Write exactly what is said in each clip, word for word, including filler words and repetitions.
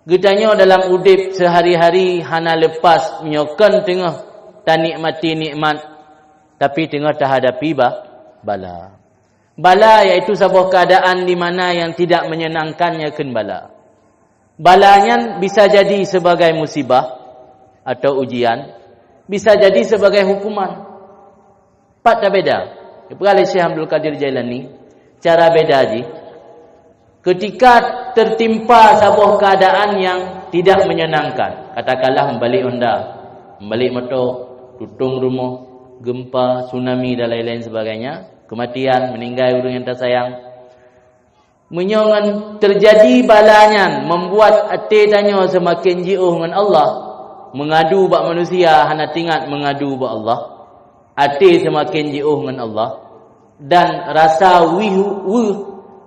Geutanyoe dalam udeb seuhari-hari hana leupas meunyoe kon teungoh tanikmati nikmat, tapi teungoh tahadapi ba-, bala. Bala yaitu saboh keuadaan di mana nyang tidak menyenangkan nyan kheun bala. Bala nyan bisa jadi sebagai musibah atau ujian, bisa jadi sebagai hukuman. Pat tabeda? Geupeugah lé Syekh Abdul Qadir Jailani, cara beda jih, ketika tertimpa saboh keuadaan nyang tidak menyenangkan, katakanlah meubalek honda, meubalek moto, tutong rumoh, gempa, tsunami dan lain-lain sebagainya, kematian, meninggai ureuëng nyang tasayang, meunyoe ngon teujadi bala nyan membuat até tanyoe seumaken jiôh ngon Allah, meungadu bak manusia hana teuingat meungadu bak Allah, até seumaken jiôh ngon Allah, dan rasa wih-, wih-,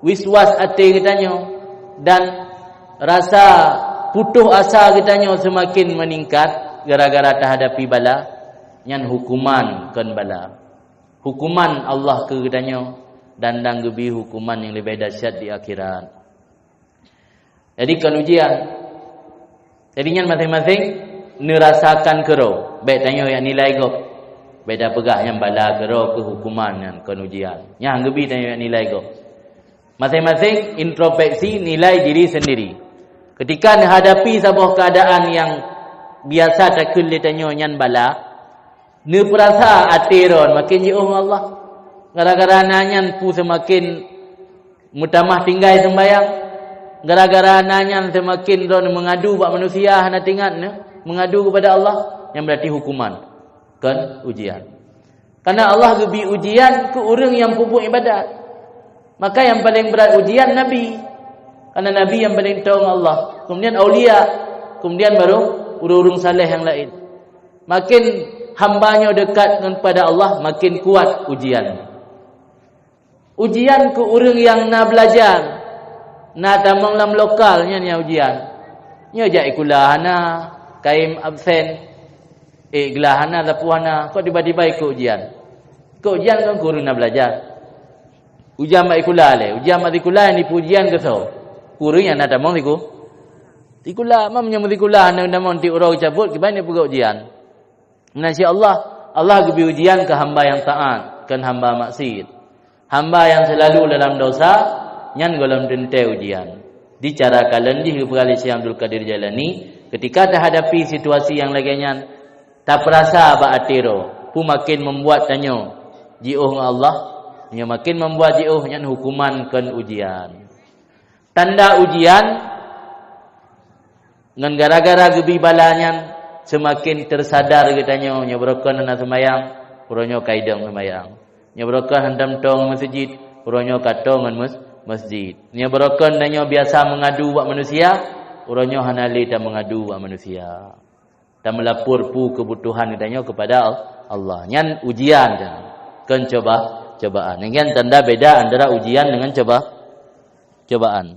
wiswas até geutanyoe, dan rasa putoh asa geutanyoe seumaken meuningkat gara-gara tahadapi bala, nyan hukuman kon bala. Hukuman Allah keu geutanyoe dan, dan geubri hukuman nyang leubeh dahsyat di akhirat. Jadi kon ujian. Jadi nyan maséng-maséng neurasakan keudroe. Bék tanyoe jak nilai gob. Bék tapeugah nyan bala keudroe keu hukuman nyan kon ujian. Nyan geubri tanyoe jak nilai gob. Maséng-maséng introspeksi nilai diri sendiri. Ketika neuhadapi saboh keuadaan nyang biasa takheun lé tanyoe nyan bala, neupeurasa até droe maken jiôh ngon Allah. Gara-gara na nyan peue seumaken meutamah tinggai seumbayang. Gara-gara na nyan seumaken droe meungadu bak manusia hana teuingat nyan, meungadu keupada Allah, nyan beurati hukuman, kon ujian. Karena Allah geubri ujian keu ureuëng nyang peubuet ibadat. Maka nyang paleng brat ujian nabi. Karena nabi nyang paleng toe ngon Allah. Kemudian aulia, kemudian baru ureuëng-ureuëng saleh nyang laén. Maken hamba nyoe dekat ngon pada Allah, maken kuat ujian. Ujian keu ureuëng nyang na beulajar, na tamong lam lokal nyan nyang ujian. Nyoe jak sikula hana, kaém absen, ék glah hana, sapeue hana, kok tiba-tiba ikot ujian. Ikot ujian kon keu ureuëng na beulajar. Ujian bak sikula lé, ujian bak sikula nyang jipeuujian keu soe? Keu ureuëng nyang na tamong siku-, sikula. Meunyoe sikula hana tamong tiep uroe geucabot, kiban jipeugot ujian? Meunan cit Allah, Allah geubri ujian keu hamba nyang taát, kon hamba maksiet. Hamba nyang seulalu dalam dosa, nyan gohlom teuntée ujian. Di cara kalon jih geupeugah lé Syekh Abdul Qadir Jailani, ketika tahadapi situasi nyang lagée nyan, tapeurasa bak até droe, peue maken membuat tanyoe jiôh ngon Allah, nyoe maken membuat jiôh nyan hukuman kon ujian. Tanda ujian, ngon gara-gara geubri bala nyan, seumaken teusadar geutanyoe, nyoe barokon hana seumayang, uroe nyoe ka idong seumayang. Nyoe barokon hantom toe ngon meuseujid, uroe nyoe ka toe ngon meus-, meusjid. Nyoe barokon tanyoe biasa meungadu bak manusia, uroe nyoe hana lé tameungadu bak manusia. Tameulapor peue keubutuhan geutanyoe keupada Al-, Allah. Nyan ujian nyan. Kon coba-, cobaan. Nyan tanda beda antara ujian dengan coba-, cobaan.